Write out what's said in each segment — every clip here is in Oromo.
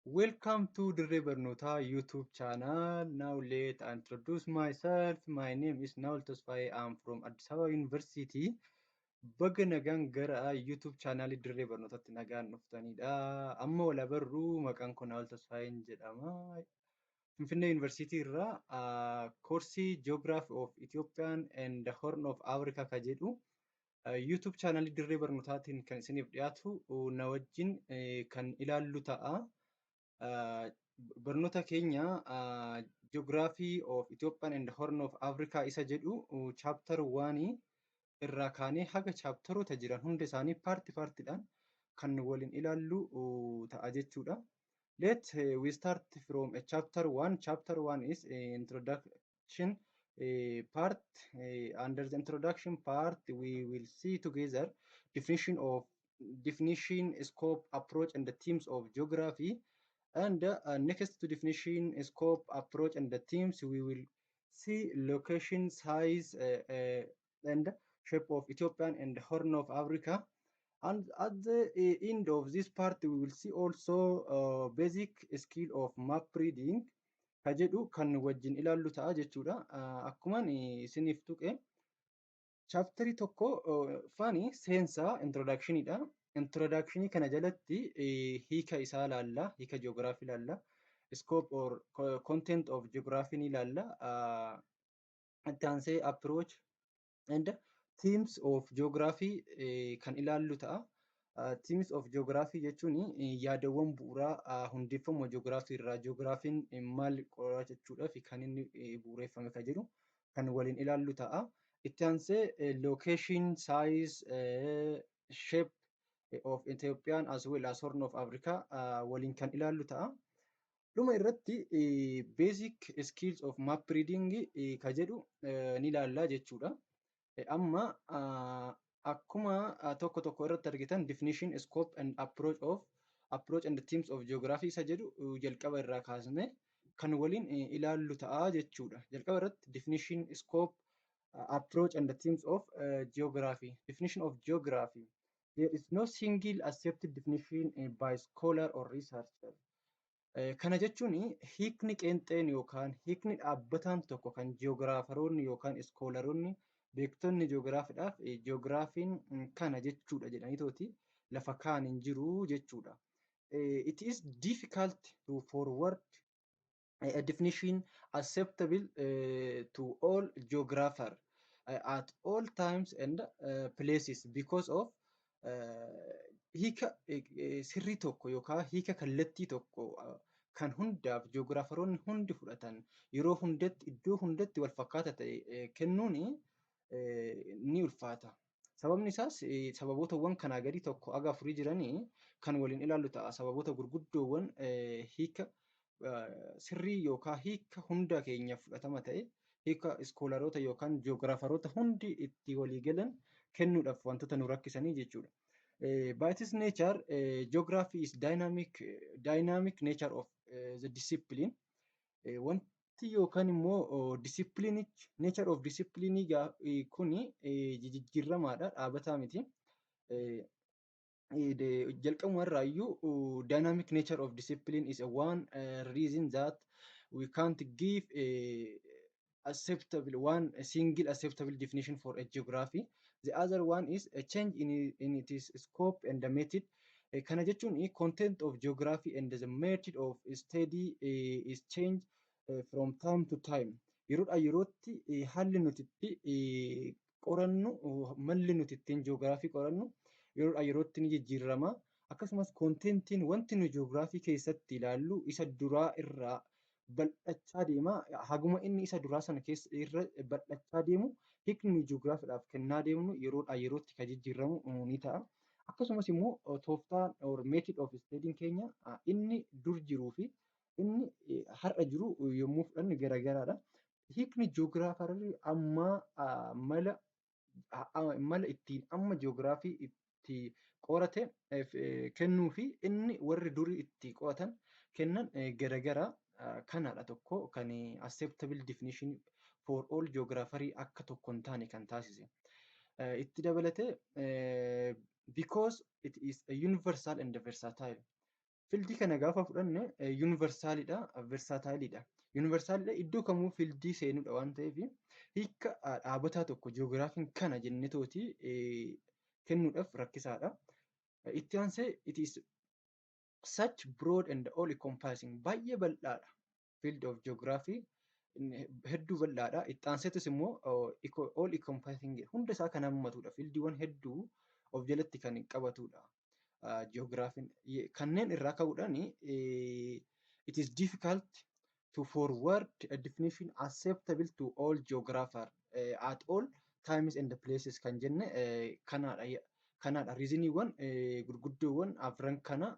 Welcome to Dirree Barnootaa YouTube channel. Now let I introduce myself. My name is Naol Tasfaye. I'm from Addis Ababa University. Baga nagaan gara YouTube channel Dirree Barnootaatti nagaan dhuftanidha. Amma wal abarru, maqaan koo Naol Tasfaayeen jedhama. Finfinnee Yuunivarsiitii irraa koorsii Geography of Ethiopian and the Horn of Africa ka jedhu YouTube channel Dirree Barnootaatiin kan isiniif dhiyaatu na wajjin kan ilaallu ta'a. Barnoota keenya Geography of Ethiopian and the Horn of Africa isa jedhu chapter 1 irraa kaanee haga chapteroota jiran hunda isaanii part partiidhaan kan waliin ilaallu ta'a jechuudha. Let we start from a chapter 1. Chapter 1 is introduction part. Under the introduction part, we will see together definition, scope, approach, and the themes of geography. And next to definition, scope, approach, and the themes, we will see location, size, and shape of Ethiopian and the Horn of Africa. And at the end of this part, we will see also basic skill of map reading ka jedhu kan wajjin ilaallu ta'a jechuudha. Akkuman isiniif tuqe, chapterii tokko faani seensaa introductionidha. Introductionii kana jalatti hiika isaa ilaalla, hiika ji'oogiraafii ilaalla, scope or content of geography ni ilaalla. Itti aansee approach and themes of geography kan ilaallu ta'a. Themes of geography jechuun yaadawwan bu'uuraa hundeeffama geography irraa, geographiin maal qorachuudhaaf kan inni bu'uureffame kan jedhu kan waliin ilaallu ta'a. Itti aansee location, size, shape of Ethiopian as well as Horn of Africa waliin kan ilaallu ta'a. Dhuma irratti basic skills of map reading ka jedhu ni ilaallaa jechuudha. Amma akkuma tokko tokko irratti argitan, definition, scope and approach and themes of geography isa jedhu jalqaba irraa kaasne kan waliin ilaallu ta'a jechuudha. Jalqaba irratti definition, scope, approach and themes of geography. Definition of geography. There is no single accepted definition by scholar or researcher. Kana jechuun hiikni qeenxeen yookaan hiikni dhaabbataan tokko kan ji'oogiraafaroonni yookaan scholaroonni, beektonni ji'oogiraafiidhaaf ji'oogiraafiin kana jechuudha jedhaniitooti lafa kaan hin jiru jechuudha. It is difficult to forward a definition acceptable to all geographer at all times and places because of hiika sirrii tokko yookaan hiika kallattii tokko kan hundaaf ji'oogiraafaroonni hundi fudhatan yeroo hundatti iddoo hundatti wal fakkaata ta'e kennuun ni ulfaata. Sababni isaas sababootawwan kanaa gadii tokko haga afurii jiranii kan waliin ilaallu ta'a. Sababoota gurguddoowwan hiika sirrii yookaan hiika hunda keenyaaf fudhatama ta'e, hiika scholaroota yookaan ji'oogiraafaroota hundi itti walii galan kennuudhaaf wantoota nu rakkisanii jechuudha. By its nature, geography is dynamic nature of the discipline. Wanti yookaan immoo disciplinichi, nature of discipline kuni jijjiiramaadha, dhaabataa miti. Jalqabuma irraayyuu dynamic nature of discipline is a one reason that we can't give a acceptable one, a single acceptable definition for a geography. The other one is a change in its scope and the method. Kana jechuun content of geography and the method of study is change from time to time. Yeroodhaa yerootti haalli nuti itti qorannu, malli nuti ittiin ji'oogiraafii qorannu yeroodhaa yerootti ni jijjiirama. Akkasumas contentiin wanti nuyi ji'oogiraafii keessatti ilaallu isa duraa irraa bal'achaa deema. Haguma inni isa duraa sana keessa irra bal'achaa deemu, hiikni nuyi ji'oogiraafiidhaaf kennaa deemnu yeroodhaa yerootti kan jijjiiramu ni ta'a. Akkasumas immoo tooftaan or method of studying keenya inni dur jiruu fi inni har'a jiru yommuu fudhanne garagaraadha. Hiikni ji'oogiraafii ammaa mala ittiin amma ji'oogiraafii itti qorate kennuu fi inni warri durii itti qo'atan kennan garagara. Kanadha tokko kan acceptable definition for all geographer akka tokko hin taane kan taasise. Itti dabalatee, because it is a universal and versatile. Fieldii kana gaafa fudhanne universalidha, versatileidha. Universalidha, iddoo kamuu fieldii seenudha waan ta'eef hiika dhaabataa tokko ji'oogiraafiin kana jennetooti kennuudhaaf rakkisaadha. Itti aansee, it is such broad and all encompassing, baay'ee bal'aadha. Field of geography hedduu bal'aadha. Itti aanseetis immoo all encompassing, hunda isaa kan hammatudha. Fieldiiwwan hedduu of jalatti kan qabatudha. Ji'oogiraafiin kanneen irraa ka'uudhaan it is difficult to forward a definition acceptable to all geographer at all times and places kan jenne kanaadha. Kanaadha. Reasoniiwwan gurguddoowwan afran kana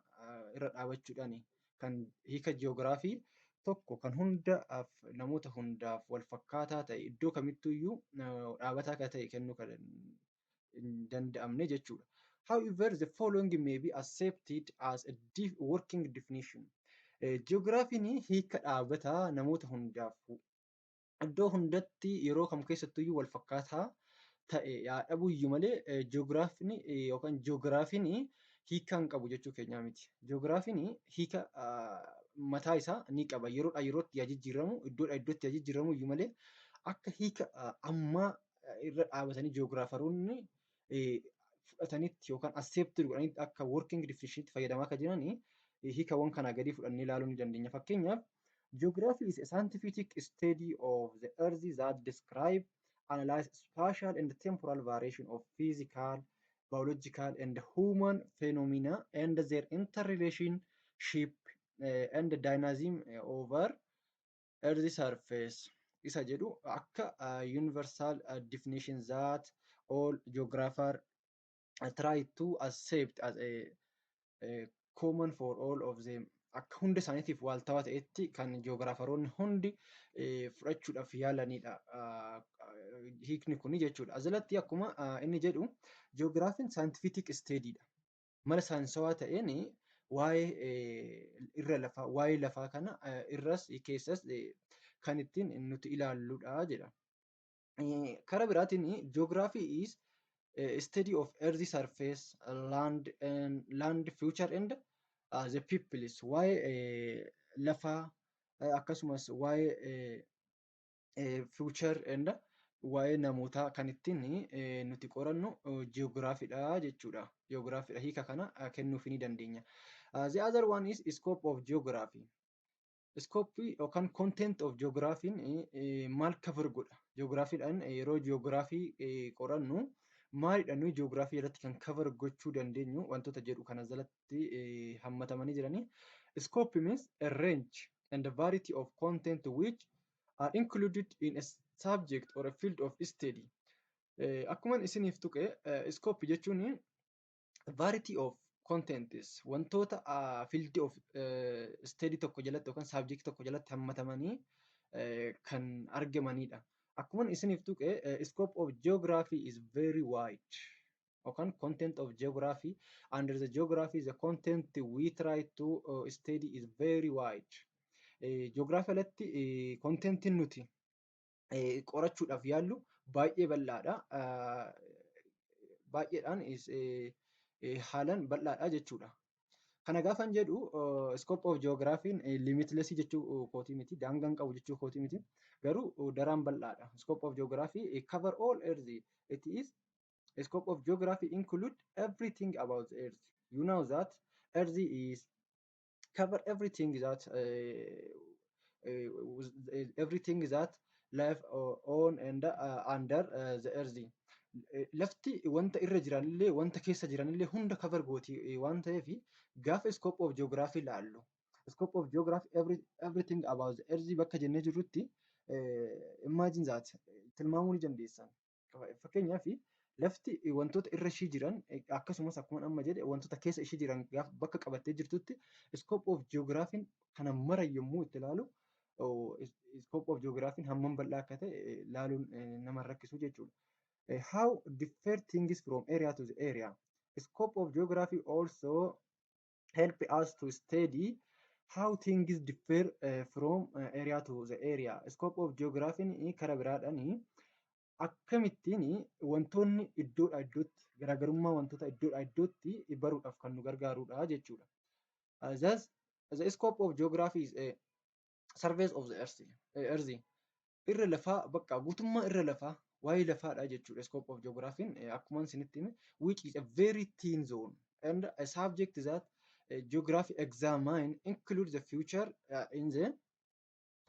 irra dhaabachuudhaan kan hiika ji'oogiraafii tokko kan hundaaf, namoota hundaaf wal fakkaataa ta'e, iddoo kamittuyyuu dhaabataa kan ta'e kennuu kan hin danda'amne jechuudha. However, the following may be accepted as a working definition. Ji'oogiraafiin hiika dhaabataa namoota hundaaf iddoo hundatti yeroo kam keessattuyyuu wal fakkaataa ta'e yaa dhabuyyuu malee, ji'oogiraafiin yookaan ji'oogiraafiin hiika hin qabu jechuu keenyaa miti. Ji'oogiraafiin hiika mataa isaa ni qaba. Yeroodhaa yerootti yaa jijjiiramu, iddoodhaa iddootti yaa jijjiiramu iyyuu malee, akka hiika ammaa irra dhaabatanii ji'oogiraafaroonni fudhatanitti yookaan accept godhanitti akka working definition fayyadamaa akka jiran hiikawwan kanaa gadii fudhannee ilaaluu ni dandeenya. Fakkeenyaaf, geography is a scientific study of the earth that describe, analyze spatial and temporal variation of physical, biological and human phenomena and their interrelationship and dynamism over earth surface isa jedhu akka universal definition that all geographer try to accept as a common for all of them, akka hunda isaaniitiif waaltawaa ta'etti kan ji'oogiraafaroonni hundi fudhachuudhaaf yaalanidha. Hiikni kuni jechuudha. Asirratti akkuma inni jedhu, ji'oogiraafiin scientific studydha. Mala saayinsawaa ta'een waa'ee irra lafaa, waa'ee lafaa kana irras keessas kan ittiin nuti ilaalludha jedha. Karaa biraatiin, geography is study of earth surface, land and land feature and the peoples, waa'ee lafaa akkasumas waa'ee feature and waa'ee namootaa kan ittiin nuti qorannu ji'oogiraafiidha jechuudha. Ji'oogiraafiidha, hiika kana kennuufii ni dandeenya. The other one is scope of geography. Scope yookaan content of geography maal cover godha? Ji'oogiraafiidhaan yeroo ji'oogiraafii qorannu maalidha nuyi ji'oogiraafii irratti kan cover gochuu dandeenyu wantoota jedhu kana jalatti hammatamanii jiranii. Scope means a range and a variety of content which are included in a subject or a field of study. Akkuma isiniif tuqe, scope jechuun variety of contents, wantoota field of study tokko jalatti yookaan subject tokko jalatti hammatamanii kan argamanidha. Akkuma isiniif tuqe, scope of geography is very wide, yookaan content of geography, under the geography the content we try to study is very wide. Geography alatti contentiin nuti qorachuudhaaf yaallu baay'ee bal'aadha. Baay'eedhaan haalaan bal'aadha jechuudha. Kana gaafan jedhu, scope of geography limitless jechuu kootii miti, daangaa hin qabu jechuu kootii miti. Garuu daraan bal'aadha. Scope of geography cover all earth. It is scope of geography include everything about the earth. You know that earth is cover everything that everything that life on and under the earth. Lafti wanta irra jiranillee wanta keessa jiranillee hunda cover gooti waan ta'eef, gaafa scope of geography ilaallu, scope of geography everything about the earth bakka jennee jirrutti, imagine that, tilmaamuu ni dandeessan. Fakkeenyaaf, lafti wantoota irra ishii jiran akkasumas akkuma amma jedhe wantoota keessa ishii jiran gaafa bakka qabattee jirtutti, scope of geography kana mara yommuu itti ilaalu, scope of geography hammam bal'aa akka ta'e ilaaluun nama rakkisu jechuudha. How differ things from area to the area. Scope of geography also help us to study how things differ from area to the area. Scope of geography karaa biraadhaan akkamittiin wantoonni iddoodhaa iddootti garaagarummaa wantoota iddoodhaa iddootti baruudhaaf kan nu gargaarudha jechuudha. Thus, the scope of geography is a surface of the earth. Earth. Irra lafaa, bakka guutummaa irra lafaa, waa'ee lafaadha jechuudha. Scope of geography akkuma isinitti hime, which is a very thin zone and a subject that geography examine includes the future in the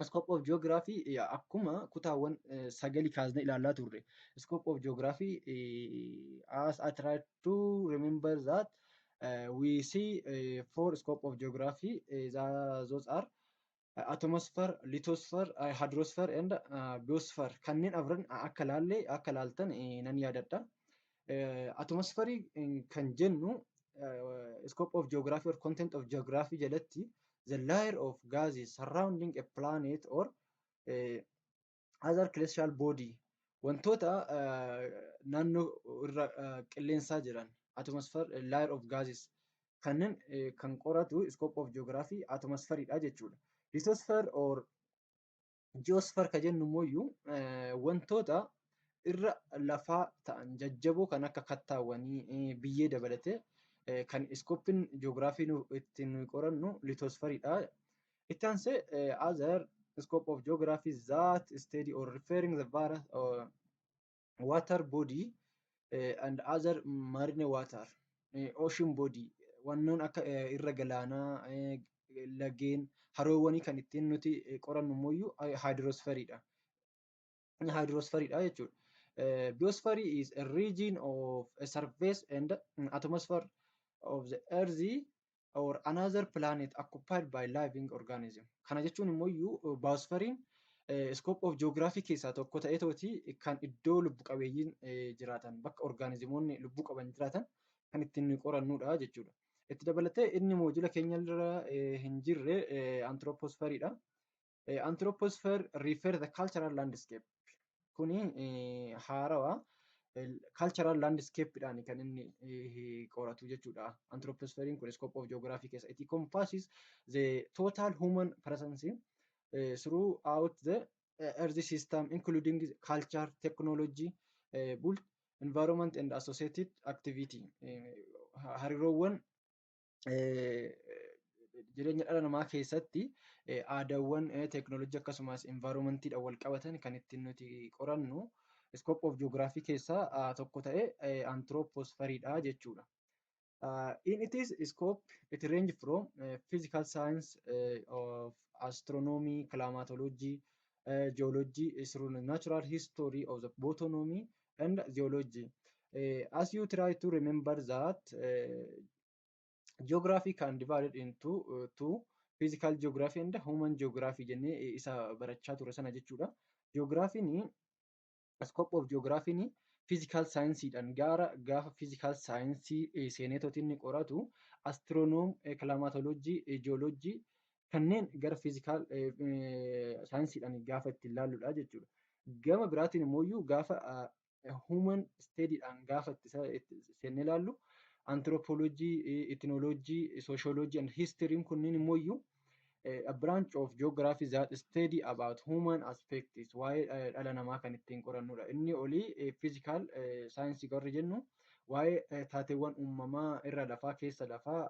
scope of geography. Akkuma kutaawwan sagali kaasnee ilaalaa turre. Scope of geography, as I try to remember that we see four scope of geography. Those are atmosphere, lithosphere, hydrosphere and biosphere. Kanneen afran akka laalle, akka laaltan nan yaadadha. Atmosphere kan jennu scope of geography or content of geography jalatti the layer of gases surrounding a planet or other celestial body, wantoota naannoo irra qilleensaa jiran, atmosphere layer of gases kanneen kan qoratu scope of geography atmosphereidha jechuudha. Lithosphere or geosphere ka jennu immoo wantoota irra lafaa ta'an jajjaboo kan akka kattaawwanii, biyyee dabalatee kan scope geography ittiin nuyi qorannu lithosphereidha. Itti aansee other scope of geography that study or referring the various water body and other marine water, ocean body, wannoon akka irra galaanaa, lageen, haroowwanii kan ittiin nuti qorannu immoo hydrosphereidha. Hydrosphereidha jechuudha. Biosphere is a region of a surface and atmosphere of the earth or another planet occupied by living organism. Kana jechuun immoo biospherein scope of geography keessaa tokko ta'ee tooti kan iddoo lubbu qabeeyyiin jiraatan, bakka orgaanizimoonni lubbuu qaban jiraatan kan ittiin qorannudha jechuudha. Itti dabalatee inni moojula keenya irra hin jirre anthroposphereidha. Anthroposphere refer the cultural landscape. Kuni haarawaa cultural landscape-dhaan kan inni qoratu jechuudha. Anthropospherein kun scope of geography keessa. It encompasses the total human presence throughout the earth system, including culture, technology, built environment and associated activity. Hariiroowwan jireenya dhala namaa keessatti aadaawwan, teekinooloojii akkasumas environmentiidhaan wal qabatan kan ittiin nuti qorannu scope of geography keessaa tokko ta'e anthroposphereidha jechuudha. In its scope, it range from physical science of astronomy, climatology, geology, through natural history of the botany and zoology. As you try to remember that geography can divide into two: physical geography and human geography jennee isa barachaa ture sana jechuudha. Geographiin, scope of geographiin physical science-dhaan gara gaafa physical science seeneetootiin inni qoratu astronomy, climatology, geology kanneen gara physical science-dhaan gaafa ittiin ilaalludha jechuudha. Gama biraatiin immoo gaafa human study-dhaan gaafa itti seennee ilaallu anthropology, ethnology, sociology and history kunniin immoo a branch of geography that study about human aspects, waa'ee dhala namaa kan ittiin qorannudha. Inni olii physical science warri jennu waa'ee taateewwan uumamaa irra lafaa, keessa lafaa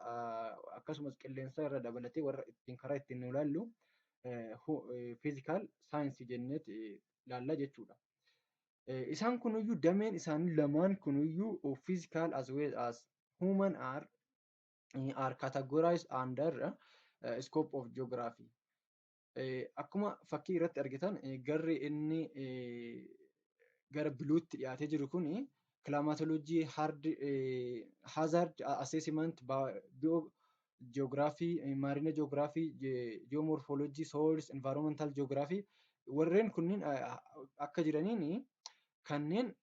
akkasumas qilleensa irra dabalatee warra ittiin karaa ittiin nu ilaallu physical science jenneet ilaalla jechuudha. Isaan kunuyyuu, dameen isaanii lamaan kunuyyuu, physical as well as human, are categorized under scope of geography. Akkuma fakkii irratti argitan, garri inni gara bluetti dhiyaatee jiru kuni climatology, hard hazard assessment, geography, marine geography, geomorphology, soils, environmental geography warreen kunniin akka jiraniin kanneen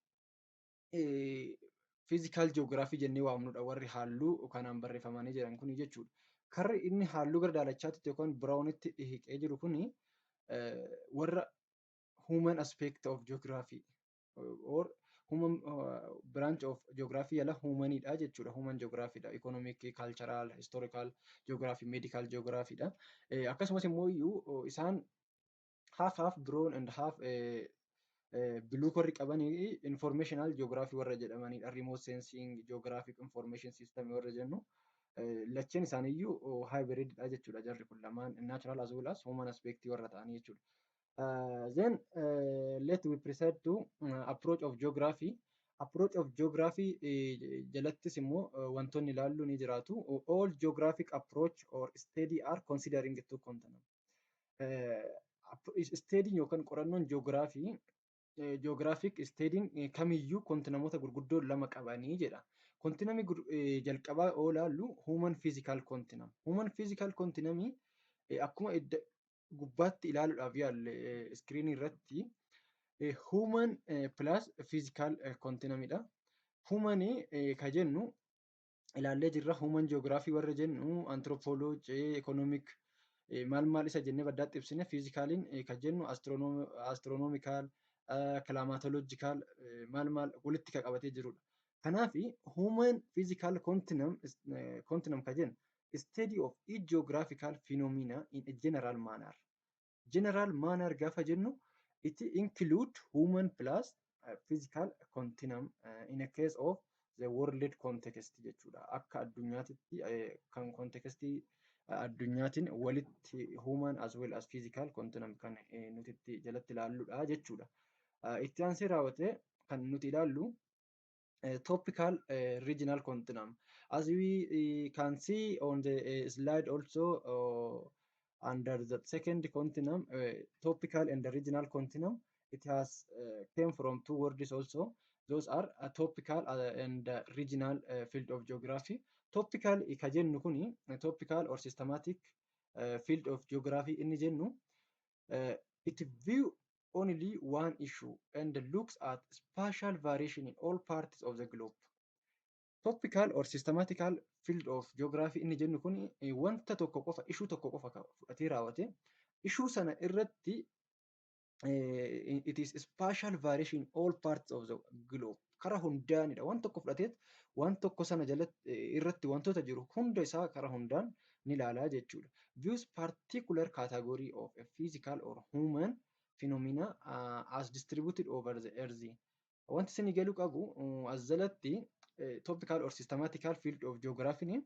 physical geography jennee waamnudha warri halluu kanaan barreeffamanii jiran kuni jechuudha. Karri inni halluu gara daalachaatti yookaan brownitti hiiqee jiru kuni warra human aspect of geography or human branch of geography jala humanidha jechuudha. Human geography dha. Economic, cultural, historical geography, medical geography dha. Akkasumas immoo iyyuu isaan half half brown and half blue warri qabanii informational geography warra jedhamanidha. Remote sensing, geographic information system warra jennu. Lacheen isaaniiyyuu hybrid dha jechuudha, jarri kun lamaan natural as well as human aspect warra ta'anii jechuudha. Then let we proceed to approach of geography. Approach of geography jalattis immoo wantoonni ilaallu ni jiraatu. All geographic approach or study are considering two continent. Study yookaan qorannoon geography, geographic studying kamiyyuu continuumoota gurguddoo lama qabanii jedha. Continuumii jalqabaa yoo ilaallu, human physical continuum. Human physical continuum akkuma gubbaatti ilaaluudhaaf yaalle screenii irratti, human plus physical continuumidha. Human ka jennu ilaallee jirra. Human geography warra jennu anthropology, economic, maal maal isa jennee baddaatti ibsine. Physicaliin ka jennu astronomical, climatological, maal maal walitti ka qabatee jirudha. Kanaaf human physical continuum ka jennu study of each geographical phenomena in a general manner. General manner gaafa jennu, it include human plus physical continuum in a case of the world context jechuudha. Akka addunyaatitti kan contextii addunyaatiin walitti human as well as physical continuum kan nuti itti jalatti ilaalludha jechuudha. Itti aansee raawwatee kan nuti ilaallu topical regional continuum. As we can see on the slide also, under the second continuum, topical and the regional continuum, it has came from two words also. Those are topical and regional field of geography. Topical ka jennu kuni, topical or systematic field of geography inni jennu, it view only one issue and looks at spatial variation in all parts of the globe. Topical or systematical field of geography inni jennu kun wanta tokko qofa, issue tokko qofa fudhatee raawwate, issue sana irratti it is spatial variation in all parts of the globe, kara hundaanidha. Waan tokko fudhateet waan tokko sana jalatti irratti wantoota jiru hunda isaa kara hundaan ni ilaalaa jechuudha. Views particular category of a physical or human phenomena as distributed over the earth. Wanti isin galuu qabu as jalatti, topical or systematical field of geography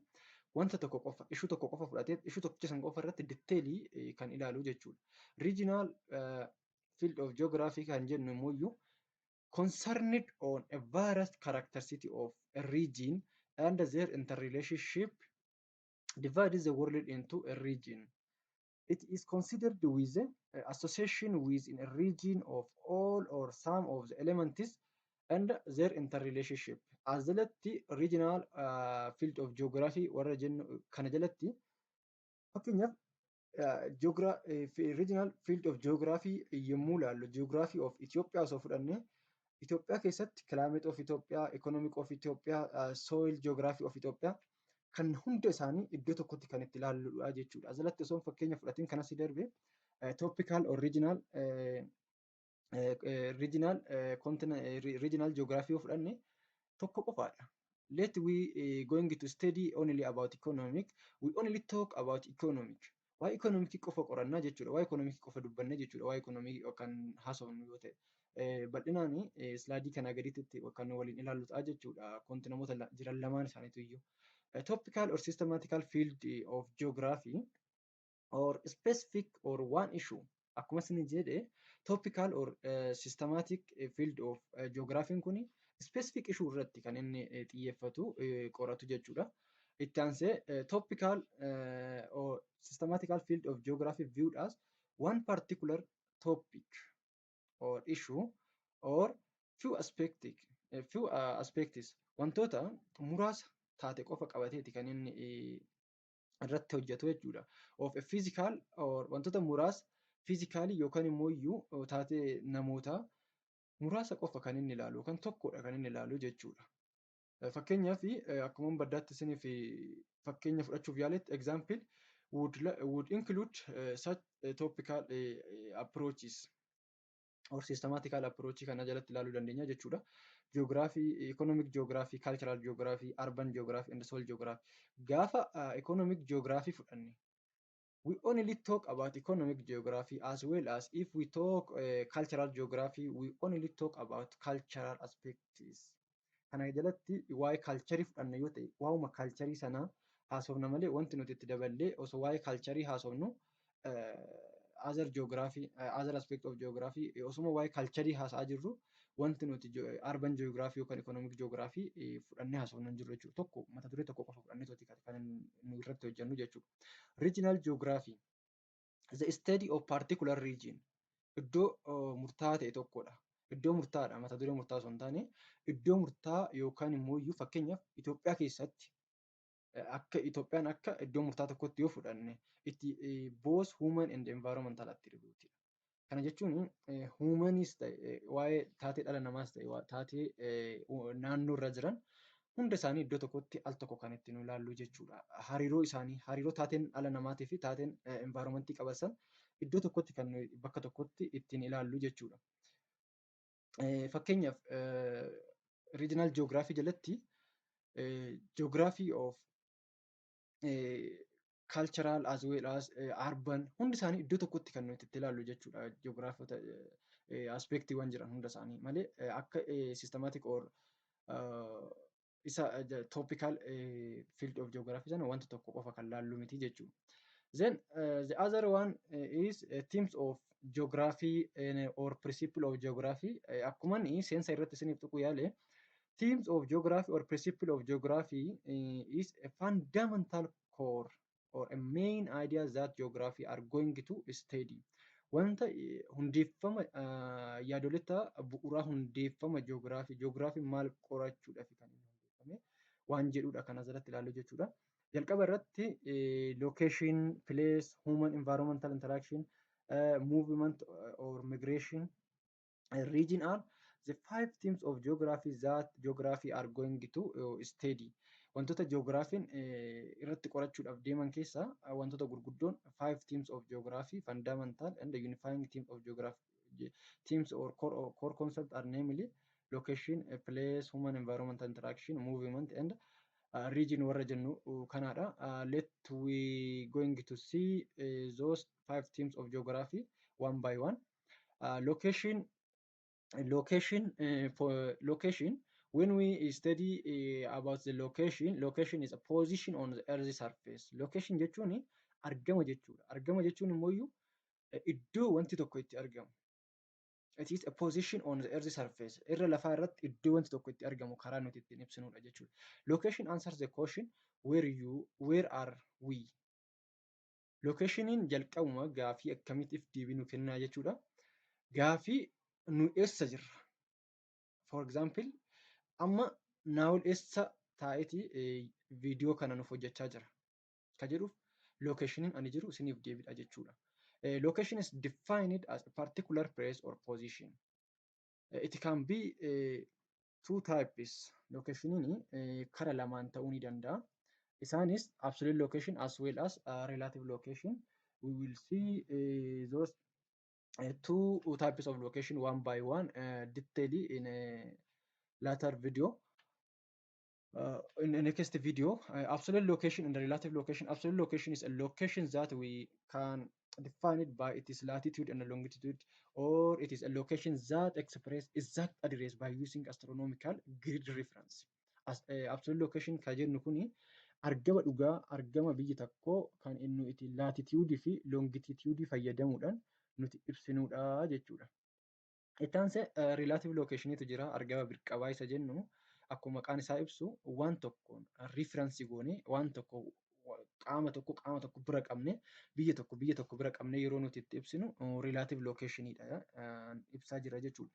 wanta tokko qofa, issue tokko qofa fudhatee, issue tokkicha san qofa irratti detailii kan ilaalu jechuudha. Regional field of geography kan jennu immoo concerned on a various characteristic of a region and their interrelationship, divides the world into a region. It is considered with the association within a region of all or some of the elements and their interrelationship. As jalatti regional field of geography warra jennu kana jalatti, fakkeenyaaf, regional field of geography yommuu ilaallu, geography of Ethiopia osoo fudhanne, Itoophiyaa keessatti climate of Ethiopia, economic of Ethiopia, soil geography of Ethiopia kan hunda isaanii iddoo tokkotti kan itti ilaalludha jechuudha. As jalatti osoo fakkeenya fudhatiin kanas darbe, topical or regional geography yoo fudhanne tokko qofaadha. Let we going to study only about economic, we only talk about economic. Waa'ee economic qofa qorannaa jechuudha. Waa'ee economic qofa dubbanna jechuudha. Waa'ee economic kan haasofnu yoo ta'e. Bal'inaan slideii kanaa gaditti kan waliin ilaallu ta'a jechuudha. Continuumoota jiran lamaan isaaniitu iyyuu. Topical or systematical field of geography or specific or one issue, akkuma isin jedhe, topical or systematic field of geography kun specific issue irratti kan inni xiyyeeffatu, qoratu jechuudha. Itti aansee topical or systematical field of geography viewed as one particular topic or issue or few aspects, wantoota muraasa taate qofa qabateeti kan inni irratti hojjetu jechuudha. Of a physical or wantoota muraasa physicalii yookaan immoo iyyuu taatee namoota muraasa qofa kan inni ilaalu yookaan tokkodha kan inni ilaalu jechuudha. Fakkeenyaaf, akkuma baddaatti isiniif fakkeenya fudhachuuf yaaletti, example would include such topical approaches or systematical approach kana jalatti ilaaluu dandeenya jechuudha. Geography, economic geography, cultural geography, urban geography and soil geography. Gaafa economic geography fudhanne, we only talk about economic geography, as well as if we talk cultural geography, we only talk about cultural aspects. Kana jalatti waa'ee culturii fudhanne yoo ta'e, waa'uma culturii sanaa Haasofna malee wanti nuti itti daballee osoo waa'ee cultureii haasofnu, other geography, other aspect of geography, osuma waa'ee cultureii haasa'aa jirru wanti nuti urban geography yookaan economic geography fudhannee haasofnu hin jiru jechuudha. Tokko mata duree tokko qofa fudhannee kan nu irratti hojjennu jechuudha. Regional geography, the study of particular region, iddoo murtaa'aa ta'e tokkodha. Iddoo murtaa'aadha, mata duree murtaa'aa osoo hin taane iddoo murtaa'aa yookaan immoo iyyuu fakkeenyaaf Itoophiyaa keessatti akka Itoophiyaan akka iddoo murtaa'aa tokkotti yoo fudhanne, itti both human and environmental attribute. Kana jechuun humanis ta'e, waa'ee taatee dhala namaas ta'e, taatee naannoo irra jiran hunda isaanii iddoo tokkotti al tokko kan ittiin ilaallu jechuudha. Hariiroo isaanii, hariiroo taateen dhala namaatii fi taateen environmentii qaban iddoo tokkotti kan bakka tokkotti ittiin ilaallu jechuudha. Fakkeenyaaf regional geography jalatti geography of cultural as well as urban hundi isaanii iddoo tokkotti kan nuti itti ilaallu jechuudha. Geographota aspectiiwwan jiran hunda isaanii malee akka systematic or isa topical field of geography sana wanta tokko qofa kan laallu miti jechuudha. Then the other one is themes of geography or principle of geography. Akkuma inni seensa irratti isiniif tuquu yaale, themes of geography or principle of geography is a fundamental core or a main idea that geography are going to study. Wanta hundeeffama yaadoleta bu'uuraa hundeeffama geography, geography maal qorachuudhaaf kan inni hundeeffame waan jedhudha kan asirratti ilaallu jechuudha. Jalqaba irratti location, place, human environmental interaction, movement or migration, region are the five themes of geography that geography are going to study. Wantoota geographiin irratti qorachuudhaaf deeman keessaa wantoota gurguddoon five themes of geography, fundamental and the unifying theme of geography, themes or core concept are namely location, place, human environmental interaction, movement and region warra jennu kanaadha. Let we going to see those five themes of geography one by one. Location, for location, when we study about the location, location is a position on the earth surface. Location jechuun argama jechuudha. Argama jechuun immoo iddoo wanti tokko itti argamu. It is a position on the earth surface. Irra lafaa irratti iddoo wanti tokko itti argamu karaa nuti ittiin ibsinudha jechuudha. Location answers the question where are we? Locationiin jalqabuma gaafii akkamiitiif deebii nu kennaa jechuudha. Gaafii nu eessa jirra? For example, amma Naawol eessa taa'eeti viidiyoo kana nuuf hojjechaa jira? Ka jedhuuf locationiin ani jiru isiniif deebiidha jechuudha. Location is defined as a particular place or position. It can be two types. Locationiin kara lamaan ta'uu ni danda'a. Isaanis absolute location as well as relative location. We will see those two types of location one by one detailly in a later video. In the next video, absolute location and the relative location. Absolute location is a location that we can define it by its latitude and longitude, or it is a location that express exact address by using astronomical grid reference. As, absolute location kan jennu kuni argama dhugaa, argama biyyi tokkoo kan inni itti latitude fi longitude fayyadamuudhaan nuti ibsinudha jechuudha. Itti aansee relative locationitu jira. Argama birqabaa isa jennu, akkuma maqaan isaa ibsu waan tokkoon reference goonee, waan tokko qaama tokko qaama tokko bira qabnee, biyya tokko biyya tokko bira qabnee yeroo nuti itti ibsinu relative locationiidha ibsaa jira jechuudha.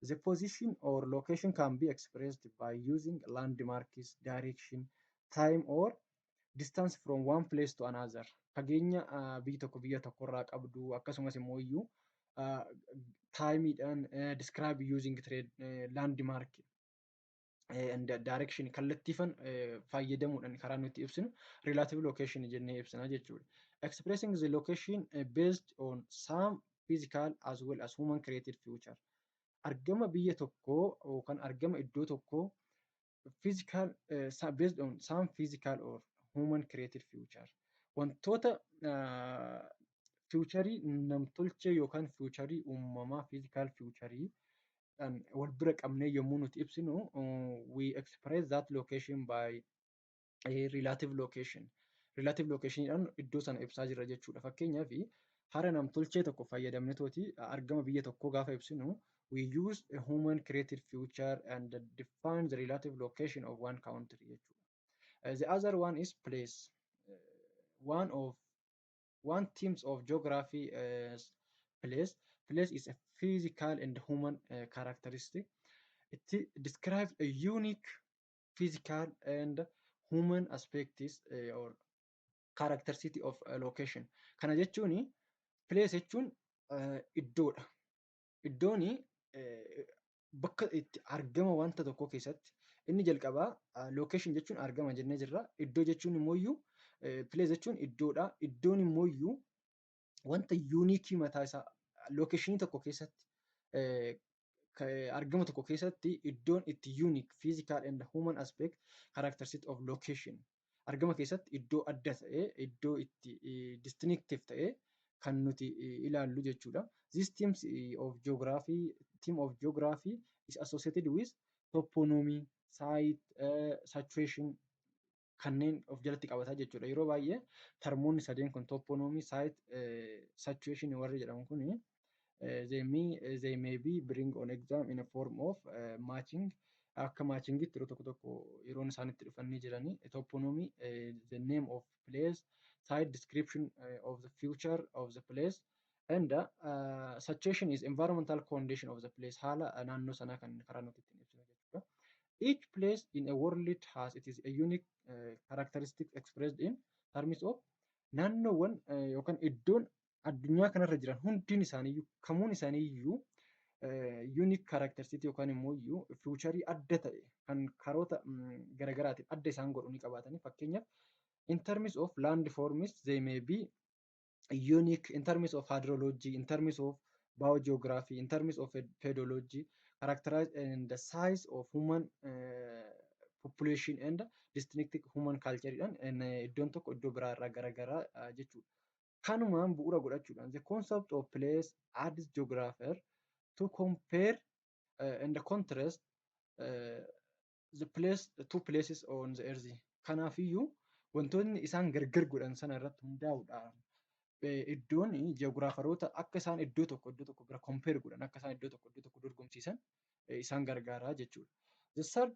The position or location can be expressed by using landmarks, direction, time or distance from one place to another. Fageenya biyyi tokko biyya tokkorraa qabdu, akkasumas immoo iyyuu timeiidhaan describe using trade landmark and direction, kallattiifan fayyadamuudhaan karaa nuti ibsinu relative location jennee ibsina jechuudha. Expressing the location based on some physical as well as human created feature. Argama biyya tokkoo yookaan argama iddoo tokkoo physical, based on some physical or human created feature. Wantoota featureii namtolchee yookaan featureii uumamaa, physical featureii wal bira qabnee yommuu nuti ibsinu, we express that location by Relative location. Relative locationidhaan iddoo sana ibsaa jirra jechuudha. Fakkeenyaaf, hara namtolchee tokko fayyadamnetooti argama biyya tokkoo gaafa ibsinu, we use a human created feature and define the relative location of one country jechuudha. The other one is place. One of one themes of geography is place. Place is a physical and human characteristic. It describes a unique physical and human aspects or characteristic of a location. Kana jechuun, place jechuun iddoodha. Iddoon bakka itti argama wanta tokkoo keessatti inni jalqabaa location jechuun argama jennee jirra. Iddoo jechuun immoo, place jechuun iddoodha. Iddoon immoo wanta unique mataa isaa locationii tokko keessatti, argama tokko keessatti iddoon itti unique physical and human aspect characteristic of location. Argama keessatti iddoo adda ta'e, iddoo itti distinctive ta'e kan nuti ilaallu jechuudha. This theme of geography is associated with toponymy, site, situation kanneen of jalatti qabataa jechuudha. Yeroo baay'ee termoonni sadeen kun, toponymy, site, situation warri jedhamu kuni, they may be bring on exam in a form of matching. Akka matchingitti yeroo tokko tokko yeroon isaan itti dhufanii jiranii, toponymy, the name of place, site, description of the feature of the place, and situation is environmental condition of the place, haala naannoo sanaa kan karaa nuti ittiin ibsinu jechuudha. Each place in a world has it is a unique characteristic expressed in terms of naannoowwan yookaan iddoon addunyaa kanarra jiran hundiin isaaniiyyuu, kamuun isaaniiyyuu, unique characteristic yookaan immoo iyyuu featurii adda ta'e kan karoota garaagaraatiin adda isaan godhu ni qabaatanii. Fakkeenyaaf, in terms of land forms they may be unique, in terms of hydrology, in terms of biogeography, in terms of pedology, characterized and the size of human population and distinctive human culture dhaan iddoon tokko iddoo biraa irraa garagaraa jechuudha. Kanumaan bu'uura godhachuudhaan, the concept of place aids geographer to compare and contrast the place two places on the earth. Kanaafiyyuu wantoonni isaan gargar godhan sana irratti hundaa'uudhaan iddoon geographeroota akka isaan iddoo tokko bira compare godhan, akka isaan iddoo tokko dorgomsiisan isaan gargaaraa jechuudha. The third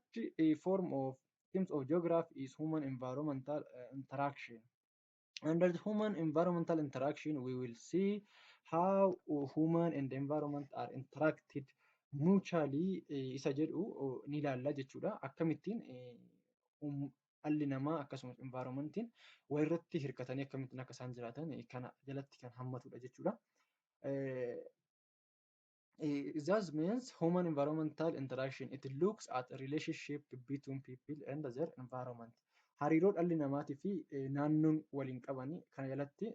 form of themes of geography is human environmental interaction. Under the human environmental interaction, we will see how human and the environment are interacted mutually isa jedhu ni ilaalla jechuudha. Akkamittiin dhalli namaa akkasumas environmentiin walirratti hirkatanii akkamittiin akka isaan jiraatan kana jalatti kan hammatudha jechuudha. That means human environmental interaction. It looks at a relationship between people and their environment. Hariiroo dhalli namaatii fi naannoon waliin qabanii kana jalatti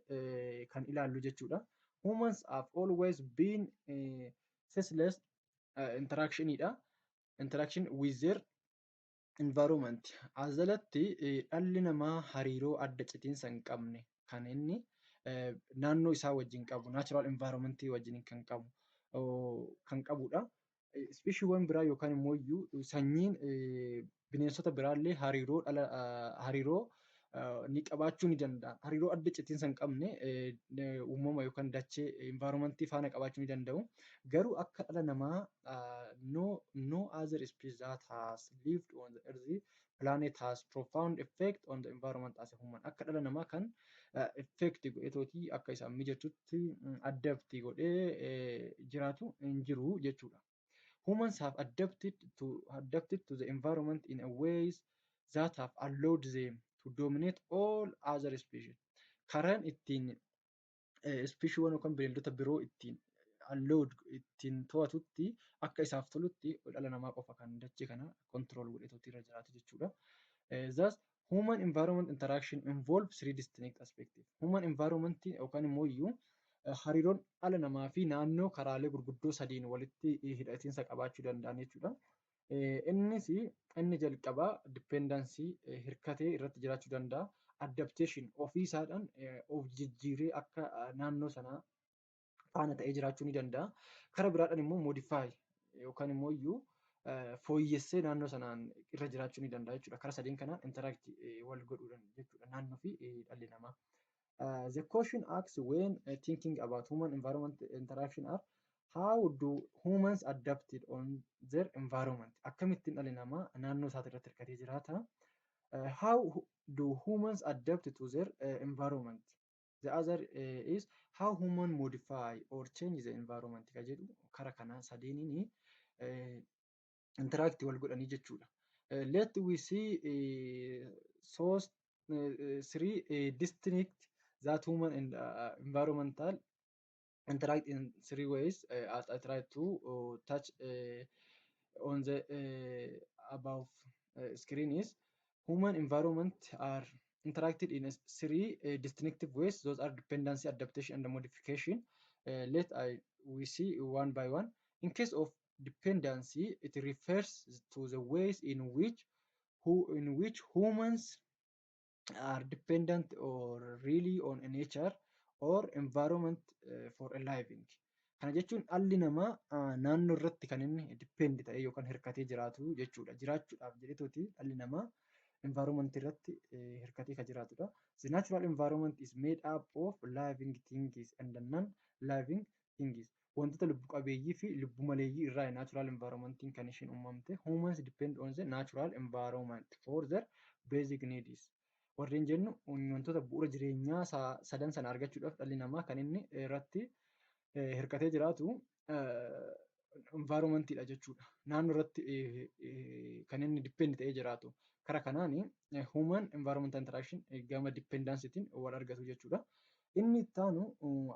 kan ilaallu jechuudha. Humans have always been ceaseless interactionidha. Interaction with their environment. As jalatti dhalli namaa hariiroo adda citiinsa hin qabne kan inni naannoo isaa wajjin qabu, natural environment wajjin kan qabu kan qabudha. Speciesiiwwan biraa yookaan immoo iyyuu sanyiin bineensota biraallee hariiroo ni qabaachuu ni danda'a. Hariiroo adda citiinsa hin qabne uumama yookaan dachee environmentii faana qabaachuu ni danda'u. Garuu akka dhala namaa no other species that has lived on the earth planet has profound effect on the environment as a human. Akka dhala namaa kan effect godheetootii akka isaan mijatutti adapt godhee jiraatu hin jiru jechuudha. Humans have adapted to the environment in a ways that have allowed them to dominate all other species. Karaan ittiin speciesiiwwan yookaan bineeldota biroo ittiin allowed ittiin to'atutti, akka isaaf tolutti, dhala namaa qofa kan dachee kana control godheetootii irra jiraatu jechuudha. Thus, human environment interaction involve three distinct aspects. Human environment yookaan immoo iyyuu hariiroon dhala namaa fi naannoo karaalee gurguddoo sadiin walitti hidhatiinsa qabaachuu danda'an jechuudha. Innis inni jalqabaa dependency, hirkatee irratti jiraachuu danda'a. Adaptation, ofii isaadhaan of jijjiiree akka naannoo sanaa faana ta'ee jiraachuu ni danda'a. Karaa biraadhaan immoo modify yookaan immoo iyyuu fooyyessee naannoo sanaan irra jiraachuu ni danda'a jechuudha. Karaa sadeen kanaan interact wal godhuudhaan jechuudha naannoo fi dhalli namaa. The question asks when thinking about human environment interaction are: how do humans adapted on their environment? Akkamittiin dhalli namaa naannoo isaa irratti hirkatee jiraata? How do humans adapt to their environment? The other is how human modify or change the environment ka jedhu kara kanaa sadeeniin interact wal godhanii jechuudha. Let we see so three distinct that human and environmental interact in three ways, as I try to touch on the above screen is human environment are interacted in three distinctive ways. Those are dependency, adaptation, and modification. Let we see one by one. In case of dependency, it refers to the ways in which humans are dependent or really on a nature or environment for a living. Kana jechuun dhalli namaa naannoo irratti kan inni depend ta'ee yookaan hirkatee jiraatu jechuudha. Jiraachuudhaaf jedheetoti dhalli namaa environment irratti hirkatee kan jiraatudha. The natural environment is made up of living things and non-living things. Wantoota lubbu qabeeyyii fi lubbu maleeyyii irraa natural environmentiin kan isheen uumamte. Humans depend on the natural environment for their basic needs. Warreen jennu wantoota bu'uura jireenyaa sadan sana argachuudhaaf dhalli namaa kan inni irratti hirkatee jiraatu environmentiidha jechuudha. Naannoo irratti kan inni depend ta'ee jiraatu. Karaa kanaan human environmental interaction gama dependencytiin wal argatu jechuudha. Inni itti aanu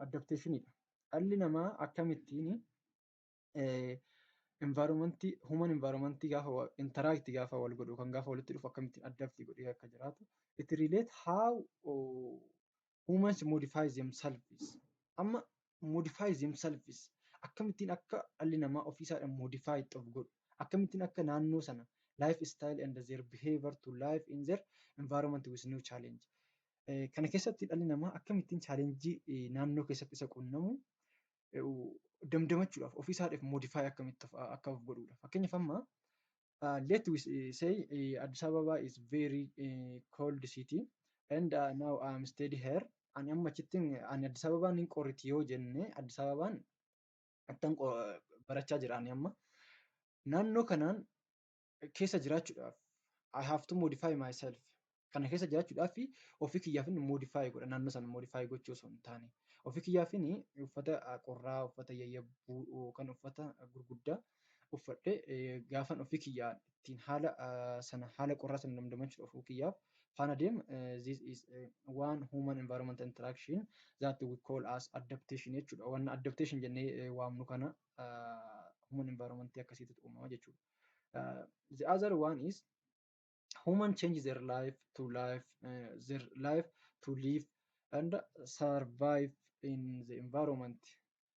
adaptationidha. Dhalli namaa akkamittiin environmentii, human environmentii gaafa interact gaafa wal godhu kan gaafa walitti dhufu akkamittiin adapt godhee akka jiraatu. It relate how humans modify themselves. Amma modify themselves, akkamittiin akka dhalli namaa ofiisaadhaan modify of godhu, akkamittiin akka naannoo sana life style and their behavior to life in their environment with new challenge. Kana keessatti dhalli namaa akkamittiin challenge naannoo keessatti isa qunnamu damdamachuudhaaf ofiisaadhaaf modify akkamitti akka of godhudha. Fakkeenyaaf amma let we say Addis Ababa is very cold city and now I am steady here. Ani amma achittiin ani Addis Ababaan hin qorriti yoo jenne, Addis Ababaan attan barachaa jira ani amma. Naannoo kanaan keessa jiraachuudhaaf I have to modify myself. Kana keessa jiraachuudhaaf ofii kiyyaaf modify godha, naannoo sana modify gochuu osoo hin taane. Ofii kiyyaaf uffata qorraa, uffata yayyabbuu yookaan uffata gurguddaa uffadhee gaafan ofii kiyyaa ittiin haala sana, haala qorraa sana damdamachuudhaaf ofii kiyyaaf faana deema. This is one human environment interaction that we call as adaptation jechuudha. Wanna adaptation jennee waamnu kana human environment akkasiitu uumama jechuudha. The other one is human change their life to life their life to live and survive in the environment.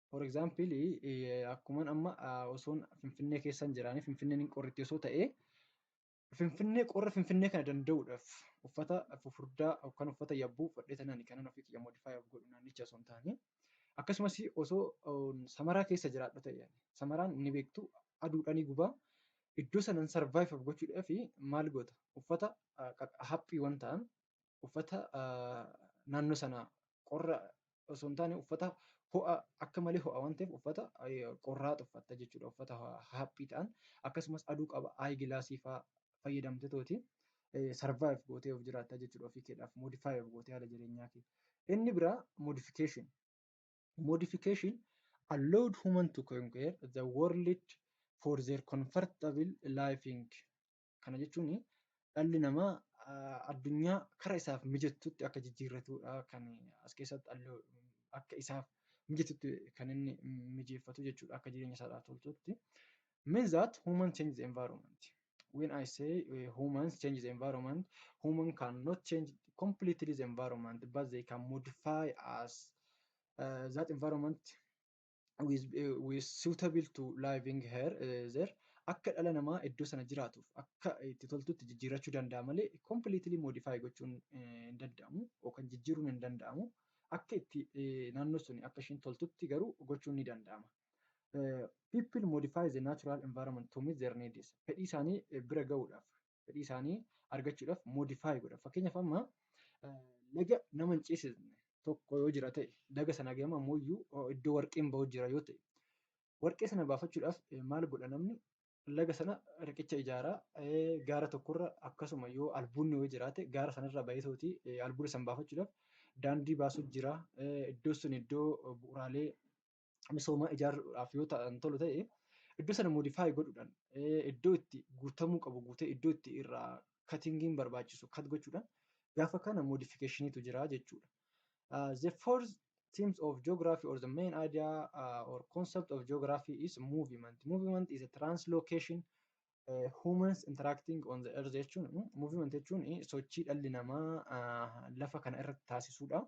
For example, akkuman amma osoon Finfinnee keessa hin jiraanne, Finfinneen hin qorritti osoo ta'ee, Finfinnee qorra Finfinnee kana danda'uudhaaf uffata fufurdaa yookaan uffata yabbuu uffadhee tanaan kanan ofii kiyya modify of godhu naannicha osoo hin taane. Akkasumas osoo Samaraa keessa jiraadhu ta'e, Samaraan ni beektu, aduudhaan ni gubaa. Iddoo sanan survive of gochuudhaaf maal goota? Uffata haphiiwwan ta'an, uffata naannoo sana qorra osoo hin taane uffata ho'a akka malee ho'a waan ta'eef uffata qorraa uffatta jechuudha. Uffata haphii ta'an, akkasumas aduu qaba, eye glassii fa'aa fayyadamteetooti survive gootee of jiraatta jechuudha, ofii keedhaaf modify of gootee haala jireenyaa kee. Inni biraa modification. Modification allowed human to conquer the world for their comfortable living. Kana jechuun dhalli namaa addunyaa karaa isaaf mijatutti akka jijjiirratudha kan as keessatti akka isaaf mijatutti kan inni mijeeffatu jechuudha, akka jireenya isaadhaaf tolchutti. Means that human change the environment. When I say humans change the environment, human cannot change completely the environment, but they can modify as that environment with suitable to living here there. Akka dhala namaa iddoo sana jiraatuuf akka itti toltutti jijjiirrachuu danda'a malee completely modify gochuun hin danda'amu yookaan jijjiiruun hin danda'amu. Akka itti naannoo sun akka isheen toltutti garuu gochuun ni danda'ama. People modify the natural environment to meet their needs. Fedhii isaanii bira gahuudhaaf, fedhii isaanii argachuudhaaf modify godha. Fakkeenyaaf, amma laga nama hin ceesisne tokko yoo jira ta'e, laga sana gama ammoo iddoo warqeen bahu jira yoo ta'e, warqee sana baafachuudhaaf maal godha namni? Laga sana riqicha ijaaraa, gaara tokkorra akkasuma yoo albuudni yoo jiraate, gaara sanarra baheetootii albuuda sana baafachuudhaaf daandii baasuu jira. Iddoo sun iddoo bu'uuraalee misoomaa ijaaruudhaaf yoo ta'an tolu ta'e, iddoo sana modify godhuudhaan, iddoo itti guutamuu qabu guutee, iddoo itti irraa cuttingiin barbaachisu cut gochuudhaan, gaafa kana modificationiitu jira jechuudha. The fourth themes of geography or the main idea or concept of geography is movement. Movement is a translocation humans interacting on the earth jechuun, movement jechuun sochii dhalli namaa lafa kana irratti taasisudha.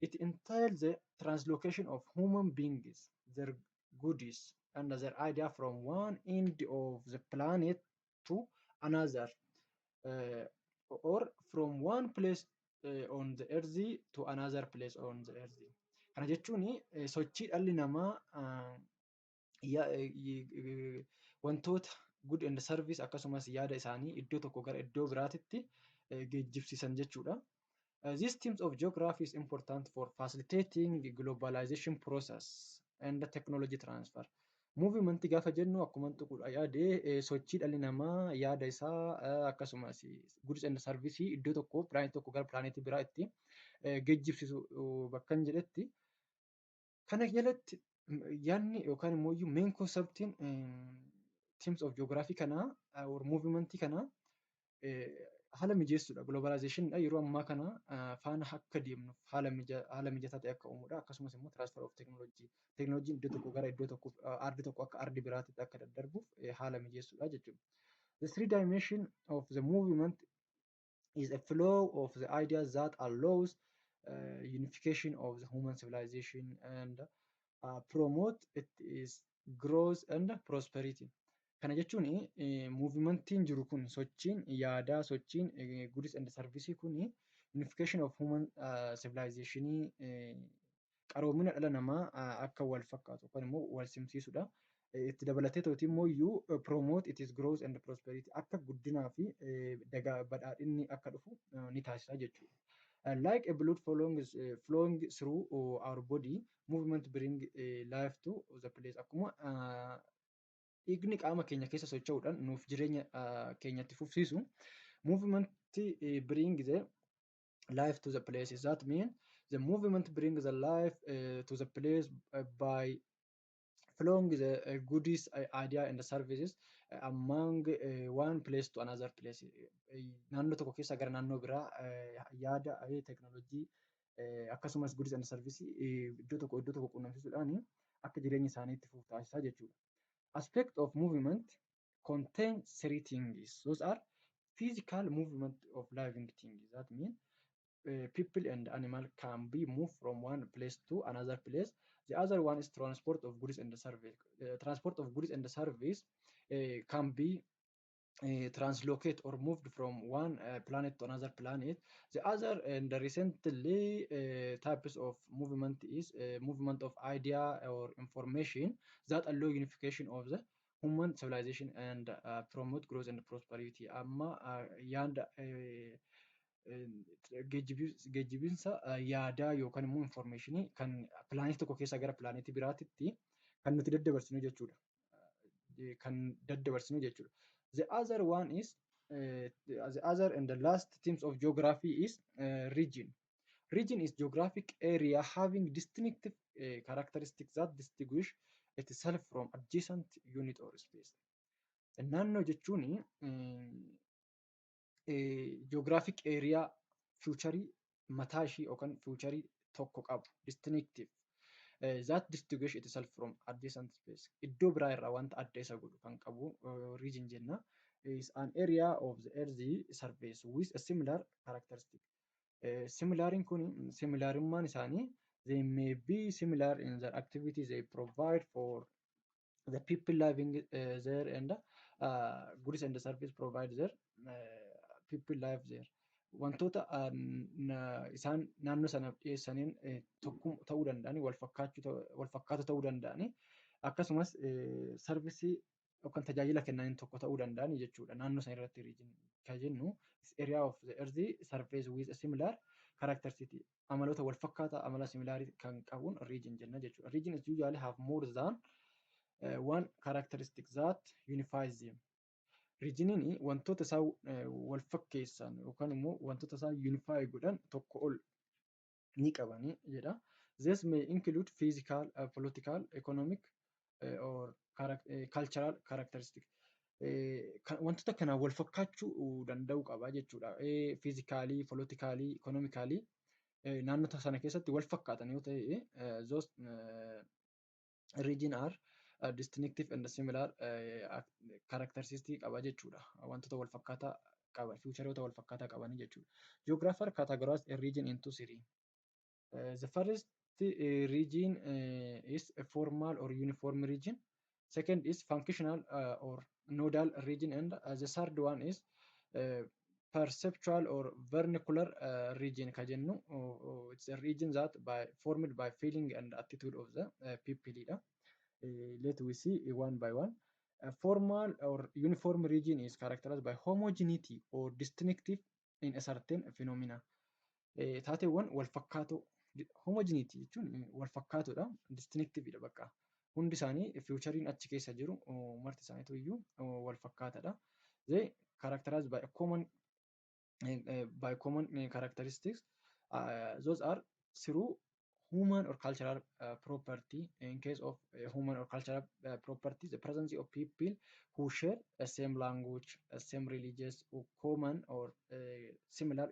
It entails the translocation of human beings, their goods, and their idea from one end of the planet to another, or from one place on the earth to another place on the earth. Kana jechuun sochii dhalli namaa wantoota, good and service, akkasumas yaada isaanii iddoo tokko gara iddoo biraatitti geejjibsiisan jechuudha. This themes of geography is important for facilitating the globalization process and the technology transfer. Movement gaafa jennu, akkuma tuquudha yaade, sochii dhalli namaa yaada isaa akkasumas goods and service iddoo tokko, planet tokko gara planetii biraa itti geejjibsiisu bakka hin jedhetti. Kana jalatti yaadni yookaan immoo main conceptiin themes of geography kanaa or movementii kanaa haala mijeessuudha. Globalization yeroo ammaa kana faana akka deemnuuf haala mijataa ta'e akka uumudha. Akkasumas immoo transfer of technology. Teknooloojiin iddoo tokkoo gara iddoo tokkoo, ardii tokko akka ardii biraatti akka daddarbuuf haala mijeessuudha jechuudha. The three dimension of the movement is a flow of the ideas that allows unification of the human civilization and promote its growth and prosperity. Kana jechuun movementiin jiru kun, sochiin yaadaa, sochiin goods and service kun, unification of human civilization, qaroomina dhala namaa akka wal fakkaatu yookaan immoo wal simsiisudha. Itti dabalatee tooti immoo iyyuu promote its growth and prosperity, akka guddinaa fi badhaadhinni akka dhufu ni taasisa jechuudha. Like a blood flowing through our body, movement bring life to the place. Akkuma dhiigni qaama keenya keessa socho'uudhaan nuuf jireenya keenyatti fufsiisu, movement bring the life to the place. That mean the movement bring the life to the place by flowing the goods, idea and the services among one place to another place. Naannoo tokko keessaa gara naannoo biraa yaada, teknoolojii, akkasumas goods and service iddoo tokko quunnamsiisuudhaan akka jireenya isaanii itti fufu taasisaa jechuudha. Aspect of movement contain three things. Those are physical movement of living things. That means people and animal can be moved from one place to another place. The other one is transport of goods and service. Transport of goods and service can be translocate or moved from one planet to another planet. The other and the recently types of movement is movement of idea or information that allow unification of the human civilization and promote growth and prosperity. Amma yaada geejjibinsa yaadaa yookaan immoo informationii kan planetii tokko keessaa gara planetii biraatitti kan nuti daddabarsinu jechuudha. Kan daddabarsinu jechuudha. The other one is the other and the last themes of geography is region. Region is geographic area having distinctive characteristics that distinguish itself from adjacent unit or space. Naannoo jechuun geographic area featurii mataa ishii yookaan featurii tokko qabu, distinctive that distinguish itself from adjacent space, iddoo biraa irraa wanta adda isa godhu kan qabu region jenna. Is an area of the earth surface with a similar characteristic. Similariin kun, similarummaan isaanii, they may be similar in their activities they provide for the people living there and goods and service provide there people live there. Wantoota isaan naannoo sanaaf dhiyeessaniin tokko ta'uu danda'ani, wal fakkaatu ta'uu danda'ani. Akkasumas service yookaan tajaajila kennaniin tokko ta'uu danda'an jechuudha. Naannoo sana irratti region kan jennu area of the earth surface with a similar characteristic, amaloota wal fakkaataa, amala similar kan qabuun region jenna jechuudha. Region is usually have more than one characteristic that unifies them. Regioniin wantoota isaan wal fakkeessan yookaan immoo wantoota isaan unify godhan tokko ol ni qabanii jedha. This may include physical, political, economic or cultural characteristic. Wantoota kanaan wal fakkaachuu danda'uu qaba jechuudha. Physically, politically, economically naannoo sana keessatti wal fakkaatan yoo ta'e, those region are distinctive and similar characteristic qaba jechuudha. Wantoota wal fakkaataa qaba, featureoota wal fakkaataa qabanii jechuudha. Geographer categorize a region into three. The first region is a formal or uniform region. Second is functional or nodal region, and the third one is perceptual or vernacular region ka jennu. It's a region that by formed by feeling and attitude of the people dha. Let we see one by one. A formal or uniform region is characterized by homogeneity or distinctive in a certain phenomena. Taateewwan wal fakkaatoo, homogeneity jechuun wal fakkaatoodha. Distinctive dha bakka. Hundi isaanii featureiin achi keessa jiru marti isaaniitu iyyuu wal fakkaataadha. They characterized by common characteristics. Those are through human or cultural property. In case of human or cultural property, the presence of people who share a same language, a same religious or common or similar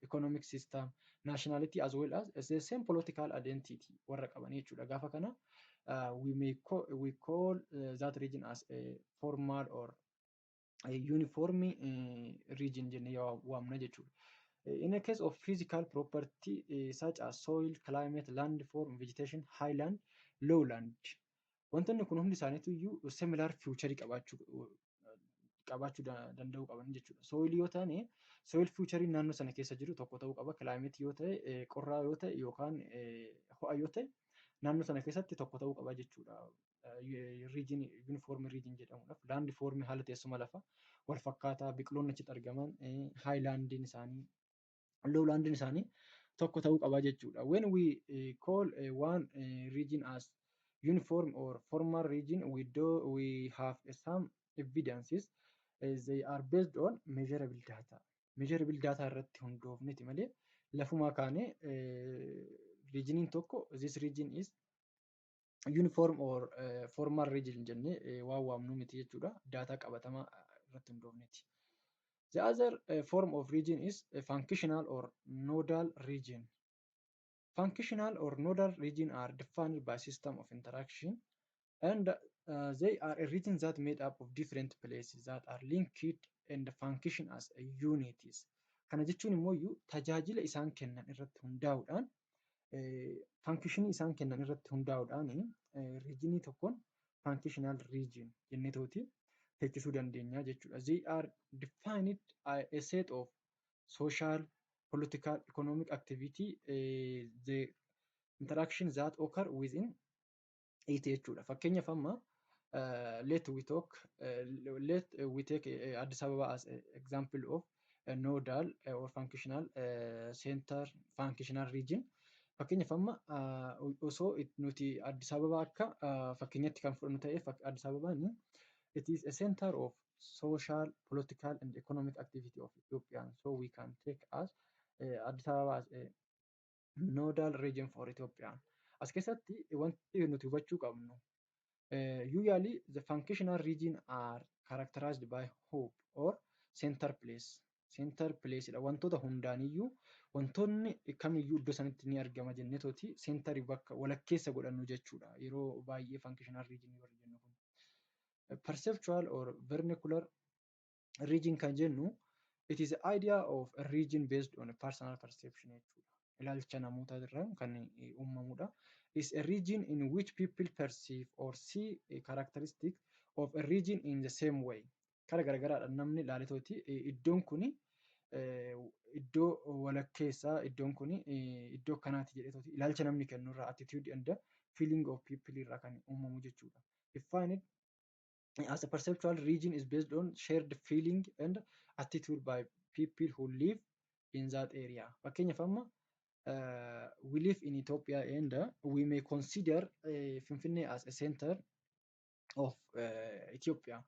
economic system, nationality, as well as the same political identity warra qaban jechuudha. Gaafa kana we call that region as a formal or a uniform region jennee waamna jechuudha. In a case of physical property such as soil, climate, landform, vegetation, highland, lowland. Wantoonni kun hundi isaaniitu iyyuu similar feature qabaachuu danda'uu qaban jechuudha. Soil yoo ta'an, soil feature naannoo sana keessa jiru tokko ta'uu qaba. Climate yoo ta'e, qorraa yoo ta'e yookaan ho'a yoo ta'e, naannoo sana keessatti tokko ta'uu qaba jechuudha. Region uniform region jedhamuudhaaf landform, haala teessuma lafaa wal fakkaataa, biqiloonni achitti argaman, highlandiin isaanii, lowlandiin isaanii tokko ta'uu qaba jechuudha. When we call one region as uniform or formal region, we have some evidences. They are based on measurable data. Measurable data irratti hundoofneti malee lafumaa kaanee regioniin tokko this region is uniform or formal region jennee waan waamnu miti jechuudha. Data qabatamaa irratti hundoofneti. The other form of region is a functional or nodal region. Functional or nodal region are defined by system of interaction, and they are a region that made up of different places that are linked and function as a unities. Kana jechuun immoo iyyuu tajaajila isaan kennan irratti hundaa'uudhaan, functionii isaan kennan irratti hundaa'uudhaan, regionii tokkoon functional region jenneetooti teechisuu dandeenya jechuudha. They are defined a set of social, political, economic activity, the interaction that occur within it jechuudha. Fakkeenyaaf amma let we take Addis Ababa as a example of a nodal or functional center, functional region. Fakkeenyaaf amma osoo nuti Addis Ababa akka fakkeenyatti kan fudhannu ta'e, Addis Ababaan it is a center of social, political and economic activity of Ethiopia. So we can take as Addis Ababa as a nodal region for Ethiopia. As keessatti wanti nuti hubachuu qabnu, usually the functional region are characterized by hub or center place. Center place dha. Wantoota hundaaniyyuu wantoonni kamiyyuu iddoo sanatti ni argama jenneetooti centerii bakka walakkeessa godhannu jechuudha. Yeroo baay'ee functional region warri jennu kun. Perceptual or vernacular region kan jennu, it is the idea of a region based on a personal perception jechuudha. Ilaalcha namootaa irraa kan uumamudha. Is a region in which people perceive or see a characteristic of a region in the same way. Kara garagaraadhaan namni ilaaletooti iddoon kuni Iddoo walakkeessaa, iddoon kun iddoo akkanaati jedhee ilaalcha namni kennu irraa, attitude and feeling of people irraa kan uumamu jechuudha. Defined as a perceptual region is based on shared feeling and attitude by people who live in that area. Fakkeenyaaf amma we live in Ethiopia and we may consider Finfinnee as a center of Ethiopia.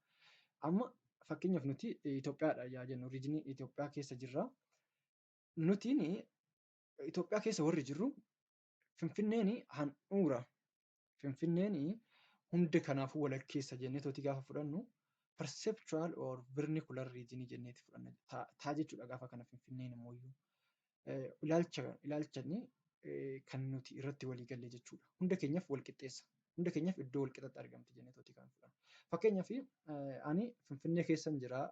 Amma fakkeenyaaf nuti Itoophiyaadha yaa jennu, regionii Itoophiyaa keessa jirra. Nutiin Itoophiyaa keessa warri jirru Finfinneen handhuura. Finfinneen hundi kanaafuu walakkeessa jennee tooti gaafa fudhannu, perceptual or vernacular region jenneeti fudhanna. Taa jechuudha gaafa kana Finfinneen immoo ilaalcha ilaalchanii kan nuti irratti walii galle jechuudha. Hunda keenyaaf wal qixxeessa. Hunda keenyaaf iddoo wal qixxaatti argamti jennee tooti kan fudhannu. Fakkeenyaaf ani Finfinnee keessan jira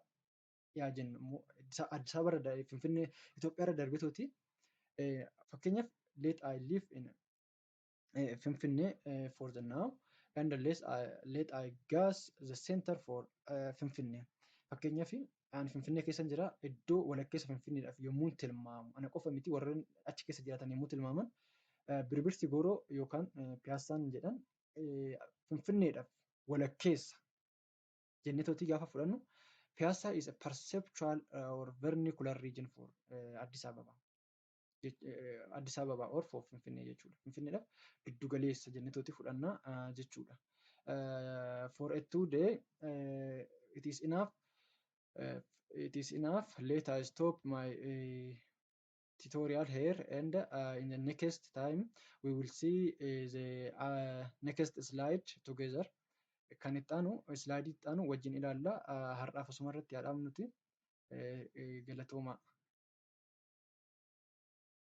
yaa jennu immoo, Addis Ababa irra, Finfinnee Itoophiyaa irra darbitooti, fakkeenyaaf let I live in Finfinnee for the now and let I guess the center for Finfinnee. Fakkeenyaaf ani Finfinnee keessan jira, iddoo walakkeessa Finfinneedhaaf yommuu tilmaamu, ana qofa miti, warreen achi keessa jiraatan yommuu tilmaaman, Birbirsi Gooroo yookaan Piyaassaan jedhan Finfinneedhaaf walakkeessa jennee tootii gaafa fudhannu, Piyaassaa is a perceptual or vernacular region for Addis Ababa. Addis Ababa or for Finfinnee jechuudha. Finfinneedhaaf giddu galeessa jennee tootii fudhannaa jechuudha. For a today it is enough. It is enough. Let I stop my tutorial here and in the next time we will see the next slide together. Kan itti aanu, slideii itti aanu wajjin ilaalla. Har'aaf asuma irratti haa dhaabnuti. Galatooma.